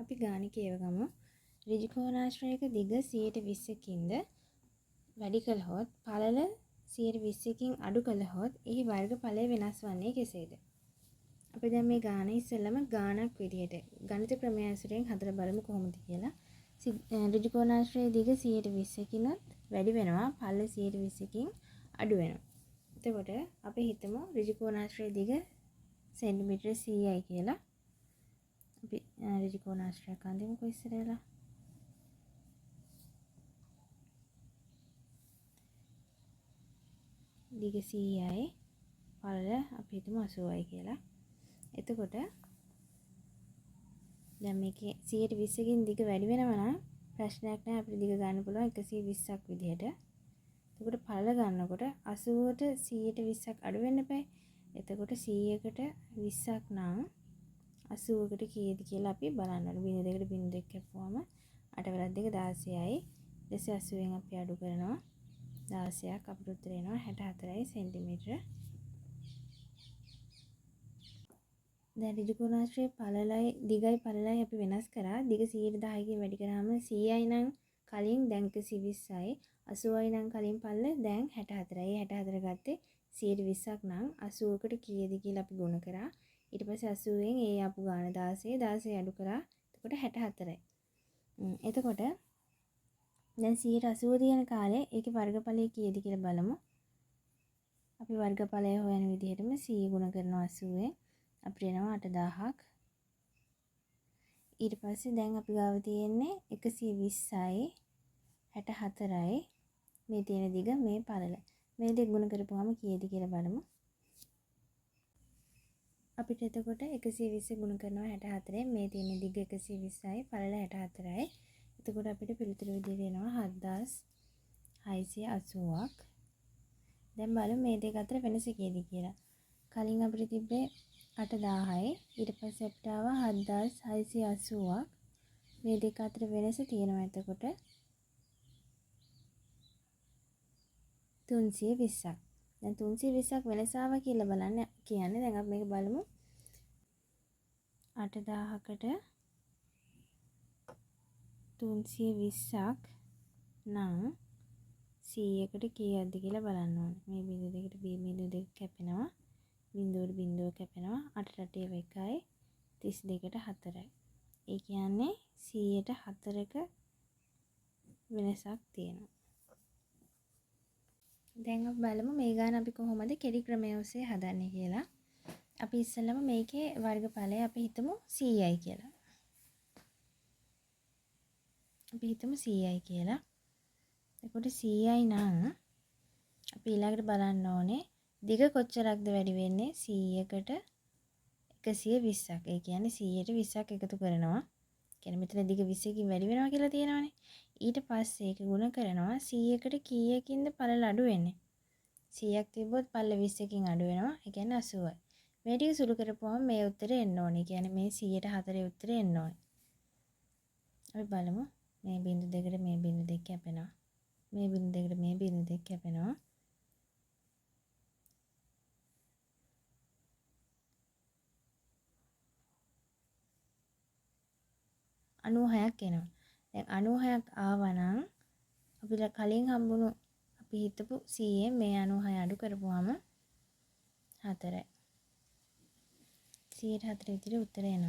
අපි ගාන කියවගමු. ඍජුකෝණාශ්‍රයක දිග 120කින්ද වැඩි කළහොත් පළල 120කින් අඩු කළහොත් එහි වර්ගඵලය වෙනස් වන්නේ කෙසේද? අපි දැන් මේ ගාන ඉස්සෙල්ලම ගානක් විදිහට ගණිත ක්‍රමය ඇසුරෙන් හදලා බලමු කොහොමද කියලා. ඍජුකෝණාශ්‍රයේ දිග 120කිනුත් වැඩි වෙනවා, පළල 120කින් අඩු වෙනවා. එතකොට අපි හිතමු ඍජුකෝණාශ්‍රයේ දිග සෙන්ටිමීටර 100යි කියලා. අපි ඍජුකෝණාශ්‍රයක් අඳිමුකෝ ඉස්සර වෙලා. දිග 100යි, පළල අපි හිතමු 80යි කියලා. එතකොට දැන් මේකේ 120කින් දිග වැඩි වෙනවා නම් ප්‍රශ්නයක් නෑ, අපිට දිග ගන්න පුළුවන් 120ක් විදිහට. එතකොට පළල ගන්නකොට 80ට 120ක් අඩු වෙන්න එපා. එතකොට 100කට 20ක් නම් 80කට කීයද කියලා අපි බලන්න ඕනේ. බිංදු දෙකට බිංදු දෙක කැපුවම 8 වරක් 2 16යි. 280න් අපි අඩු කරනවා 16ක්, අපිට උත්තර එනවා 64යි සෙන්ටිමීටර. දැන් ඍජුකෝණාශ්‍රයේ පළලයි දිගයි පළලයි අපි වෙනස් කරා. දිග 110කින් වැඩි කරාම 100යි නම් කලින් දැන් 120යි, 80යි නම් කලින් පළල දැන් 64යි. ඒ 64 ගත්තේ 120ක් නම් 80කට කීයද කියලා අපි ගුණ කරා. ඊට පස්සේ 80න් ඒ ආපු ගාන 16, 16 අඩු කරා. එතකොට 64යි. එතකොට දැන් 180 තියෙන කාලේ ඒකේ වර්ගඵලය කීයද කියලා බලමු. අපි වර්ගඵලය හොයන විදිහටම 100 ගුණ කරනවා 80න් අපිට එනවා 8000ක්. ඊට පස්සේ දැන් අපි ගාව තියෙන්නේ 120යි 64යි මේ තියෙන දිග මේ පළල. මේ දෙක ගුණ කරපුවාම කීයද කියලා බලමු. අපිට එතකොට 120 ගුණ කරනවා 64න් මේ තියෙන දිග 120යි පළල 64යි. එතකොට අපිට පිළිතුරු විදිහට එනවා 7680ක්. දැන් බලමු මේ දෙක අතර වෙනස කීයද කියලා. කලින් අපිට තිබ්බේ 8000යි, ඊට පස්සේ අපිට ආවා 7680ක්. මේ දෙක අතර වෙනස තියෙනවා එතකොට 320ක්. දැන් 320ක් වෙනස ආවා කියලා බලන්න කියන්නේ. දැන් අපි මේක බලමු. 8000කට 320ක් නම් 100කට කීයක්ද කියලා බලන්න ඕනේ. මේ බිංදු දෙකට බිංදු දෙක කැපෙනවා. බිංදුවට බිංදුව කැපෙනවා. අටට අට ඒවා එකයි, 32ට 4යි. ඒ කියන්නේ 100ට 4ක වෙනසක් තියෙනවා. දැන් අපි බලමු මේ ගාන අපි කොහොමද කෙටි ක්‍රමය ඔස්සේ හදන්නේ කියලා. අපි ඉස්සෙල්ලම මේකේ වර්ගඵලය අපි හිතමු 100යි කියලා. අපි හිතමු 100යි කියලා. එතකොට 100යි නම් අපි ඊළඟට බලන්න ඕනේ දිග කොච්චරක්ද වැඩි වෙන්නේ 100කට 120ක්. ඒ කියන්නේ 100ට 20ක් එකතු කරනවා. කියන්නේ මෙතන දිග 20කින් වැඩි වෙනවා කියලා තියෙනවනේ. ඊට පස්සේ ඒක ගුණ කරනවා 100කට කීයකින්ද පළල අඩු වෙන්නේ? 100ක් තිබ්බොත් පළල 20කින් අඩු වෙනවා. ඒ කියන්නේ 80යි. මේ ටික සුළු කරපුවම මේ උත්තරේ එන්න ඕනේ. ඒ කියන්නේ මේ 100ට 4 උත්තරේ එන්න ඕනේ. අපි බලමු මේ බිංදු දෙකට මේ බිංදු දෙක කැපෙනවා. මේ බිංදු දෙකට මේ බිංදු දෙක කැපෙනවා. 96ක් එනවා. දැන් 96ක් ආවා නම් අපිට කලින් හම්බුණු අපි හිතපු 100න් මේ 96 අඩු කරපුවාම 4යි. 100ට 4 විතර උත්තරේ එනවා.